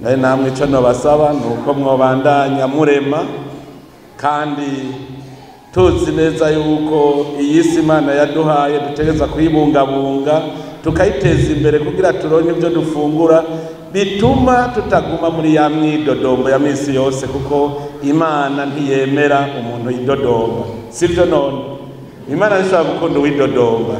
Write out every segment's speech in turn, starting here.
Nawe namwe icyo nabasaba ni uko mwobandanya murema, kandi tuzi neza yuko iyi si Imana yaduhaye dutegereza kuyibungabunga, tukayiteza imbere kugira turonke ibyo dufungura bituma tutaguma muri ya mwidodombo ya misi yose, kuko Imana ntiyemera umuntu yidodomba. Sivyo none? Imana ntishobora gukunda uwidodomba.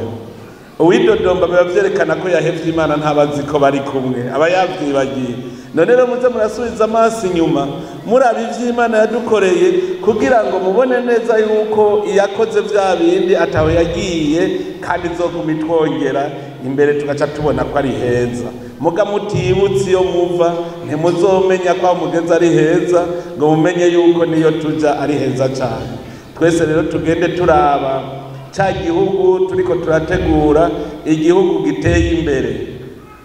Uwidodomba biba vyerekana ko yahevye Imana, ntabazi ko bari kumwe, aba yavyibagiye. None rero muze murasubiza amaso inyuma, muraba ivyo Imana yadukoreye, kugira ngo mubone neza yuko iyakoze vya bindi ataho yagiye, kandi izoguma itwongera imbere, tugaca tubona ko ari heza. Muga mutibutse iyo muva, ntimuzomenya ko aho mugeze ari heza, ngo mumenye yuko niyo tuja ari heza cane. Twese rero tugende turaba ca gihugu turiko turategura, igihugu giteye imbere.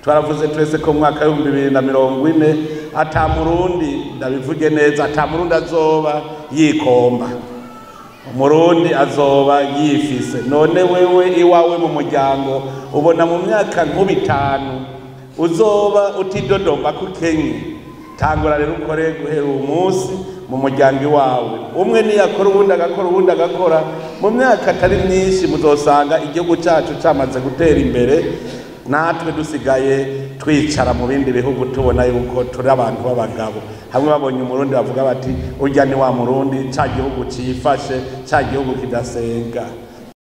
Twaravuze twese ko mu mwaka w'2040 ata Murundi, ndabivuge neza, ata Murundi azoba yikomba, Umurundi azoba yifise. None wewe iwawe mu muryango ubona mu myaka nk'ubitanu uzoba utidodomba ko ukenye? Tangura rero ukore guhera uwo munsi mu muryango iwawe. Umwe niyakora, uwundi agakora, uwundi agakora, mu myaka atari myinshi muzosanga igihugu cyacu cyamaze gutera imbere, natwe dusigaye twicara mu bindi bihugu tubona yuko turi abantu b'abagabo. Hamwe babonye Umurundi bavuga bati: "Urya ni wa Murundi, ca gihugu cifashe, ca gihugu kidasenga."